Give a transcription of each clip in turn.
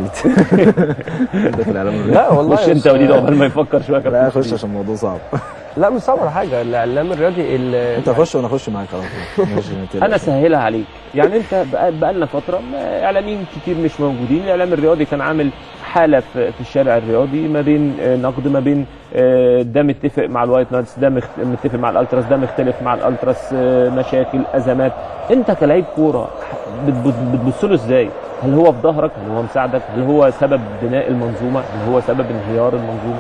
وليد. انت في الاعلام الرياضي. لا والله خش انت يا وليد قبل ما يفكر شوية. لا خش عشان الموضوع صعب. لا مش صعب ولا حاجة، الاعلام الرياضي انت خش وانا اخش معاك على طول. ماشي، ما تقلقش. انا سهلها عليك يعني. انت بقالنا فترة اعلاميين كتير مش موجودين. الاعلام الرياضي كان عامل حاله في الشارع الرياضي، ما بين نقد، ما بين ده متفق مع ال White Knights، ده متفق مع الالتراس، ده مختلف مع الالتراس، مشاكل، ازمات. انت كلاعب كورة بتبص له ازاي؟ هل هو في ظهرك؟ هل هو مساعدك؟ هل هو سبب بناء المنظومة؟ هل هو سبب انهيار المنظومة؟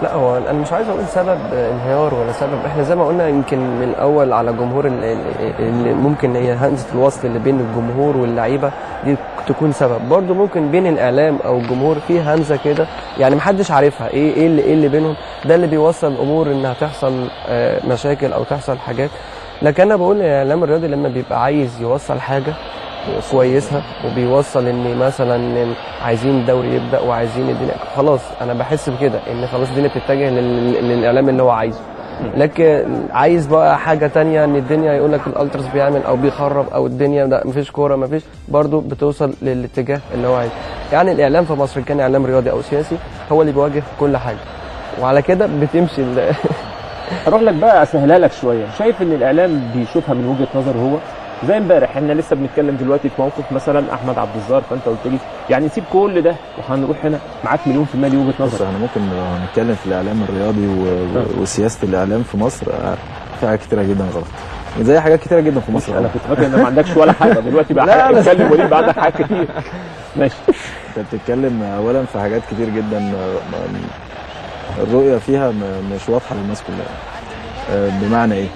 لا هو انا مش عايز اقول سبب انهيار ولا سبب، احنا زي ما قلنا يمكن من الاول على جمهور اللي ممكن هي همزه الوصل اللي بين الجمهور واللعيبة دي تكون سبب، برضو ممكن بين الاعلام او الجمهور في همزه كده يعني محدش عارفها ايه اللي بينهم، ده اللي بيوصل الامور انها تحصل مشاكل او تحصل حاجات. لكن انا بقول الاعلام الرياضي لما بيبقى عايز يوصل حاجة كويسة وبيوصل ان مثلا عايزين الدوري يبدا وعايزين الدنيا خلاص، انا بحس بكده ان خلاص الدنيا بتتجه للاعلام اللي هو عايزه. لكن عايز بقى حاجة تانية ان الدنيا يقول لك الالتراس بيعمل او بيخرب او الدنيا لا مفيش كورة مفيش، برضه بتوصل للاتجاه اللي هو عايزه. يعني الاعلام في مصر كان اعلام رياضي او سياسي هو اللي بيواجه كل حاجة، وعلى كده بتمشي اروح لك بقى اسهلها لك شوية. شايف ان الاعلام بيشوفها من وجهه نظره هو؟ زي امبارح احنا لسه بنتكلم دلوقتي في موقف مثلا احمد عبد الظاهر، فانت قلت لي يعني نسيب كل ده وهنروح هنا، معاك مليون في المية دي وجهه بص نظر. احنا ممكن لو هنتكلم في الاعلام الرياضي وسياسة الاعلام في مصر، في حاجات كتيرة جدا غلط، زي حاجات كتيرة جدا في مصر. انا كنت فاكر ان ما عندكش ولا حاجة، دلوقتي بقى لا، حاجة. اتكلم وليد، بقى عندك حاجات كتير، ماشي. انت بتتكلم اولا في حاجات كتير جدا، الرؤية فيها مش واضحة للناس كلها. بمعنى ايه؟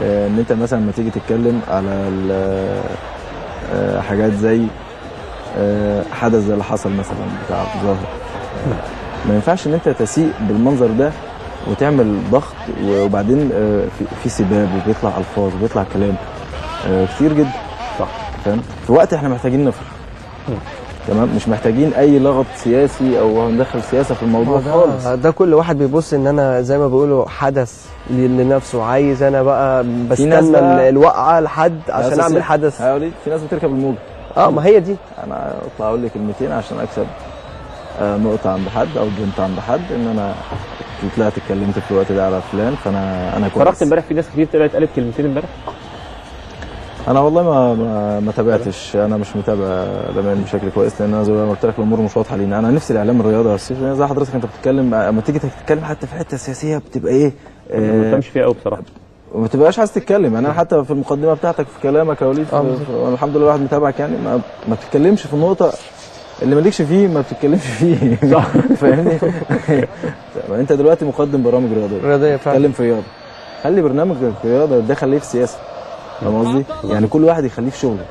ان انت مثلا لما تيجي تتكلم على حاجات زي حدث زي اللي حصل مثلا بتاع عبد الظاهر، ما ينفعش ان انت تسيء بالمنظر ده وتعمل ضغط، وبعدين في سباب وبيطلع الفاظ وبيطلع كلام كتير جدا. صح. فاهم؟ في وقت احنا محتاجين نفرح، تمام، مش محتاجين اي لغط سياسي او هندخل سياسة في الموضوع خالص. ده كل واحد بيبص ان انا زي ما بيقولوا حدث لنفسه، عايز انا بقى في ناس بستنى الوقعة لحد عشان اعمل حدث. يا وليد، في ناس بتركب الموجه. ما هي دي. انا اطلع اقول لي كلمتين عشان اكسب نقطة عند حد او point عند حد، ان انا طلعت اتكلمت في الوقت ده على فلان، فانا كويس. اتفرجت امبارح؟ في ناس كتير طلعت قالت كلمتين امبارح. انا والله ما تابعتش، انا مش متابع الامان بشكل كويس، لان انا زي ما قلت لك الامور مش واضحة لينا. انا نفسي الاعلام الرياضي يا استاذ، زي حضرتك انت بتتكلم، اما تيجي تتكلم حتى في حتة سياسية بتبقى ايه؟ ما بفهمش فيها قوي بصراحة. وما تبقاش عايز تتكلم. يعني انا حتى في المقدمة بتاعتك في كلامك يا وليد، الحمد لله الواحد متابعك، يعني ما بتتكلمش في النقطة اللي مالكش فيه، ما بتتكلمش فيه. صح. فاهمني؟ طب انت دلوقتي مقدم برامج رياضيه، رياضية فعلا. اتكلم في رياضة، خلي برنامج الرياضة ده خليه في سياسه، فاهم قصدي؟ يعني كل واحد يخليه في شغله،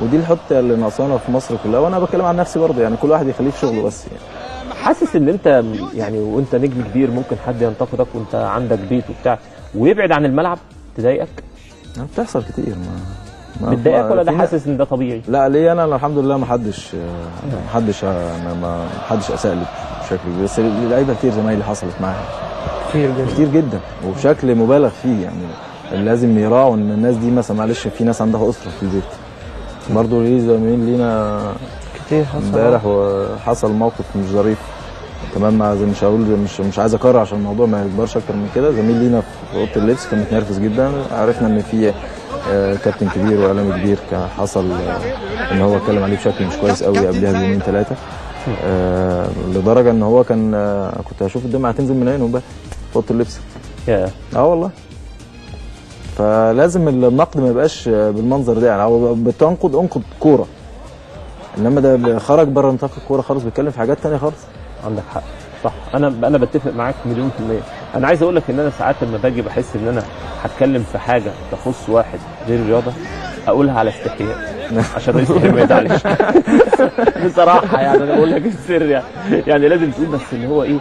ودي الحتة اللي ناقصانا في مصر كلها، وانا بتكلم عن نفسي برضه، يعني كل واحد يخليه في شغله بس يعني. حاسس ان انت يعني وانت نجم كبير ممكن حد ينتقدك وانت عندك بيت وبتاع ويبعد عن الملعب، تضايقك؟ بتحصل كتير. بتضايقك ولا ده في حاسس ان ده طبيعي؟ لا ليه، انا الحمد لله ما حدش اساء لي بشكل كبير، بس لعيبة كتير زمايلي حصلت معاها. كتير جدا. كتير جدا وبشكل مبالغ فيه. يعني لازم يراعوا ان الناس دي مثلا، معلش، في ناس عندها اسره في البيت برضه. ليه زميل لينا كتير حصل. امبارح وحصل موقف مش ظريف، تمام، مع مش هقول، مش عايز اكرر عشان الموضوع ما يكبرش اكتر من كده. زميل لينا في اوضة اللبس كان متنرفز جدا. عرفنا ان في كابتن كبير واعلامي كبير كان حصل ان هو اتكلم عليه بشكل مش كويس قوي قبلها بيومين ثلاثه، لدرجة ان هو كان كنت هشوف الدمعة هتنزل من عينه امبارح في اوضة اللبس. يا اه والله. فلازم النقد ما يبقاش بالمنظر ده، يعني هو بتنقد انقد كوره، انما ده خرج بره نطاق الكورة خالص، بيتكلم في حاجات تانية خالص. عندك حق، صح، انا بتفق معاك مليون في المية. انا عايز اقول لك ان انا ساعات لما باجي بحس ان انا هتكلم في حاجة تخص واحد غير الرياضة اقولها على استحياء عشان رئيس التحرير ما يزعلش بصراحة. يعني انا بقول لك السر، يعني لازم تقول بس اللي هو ايه.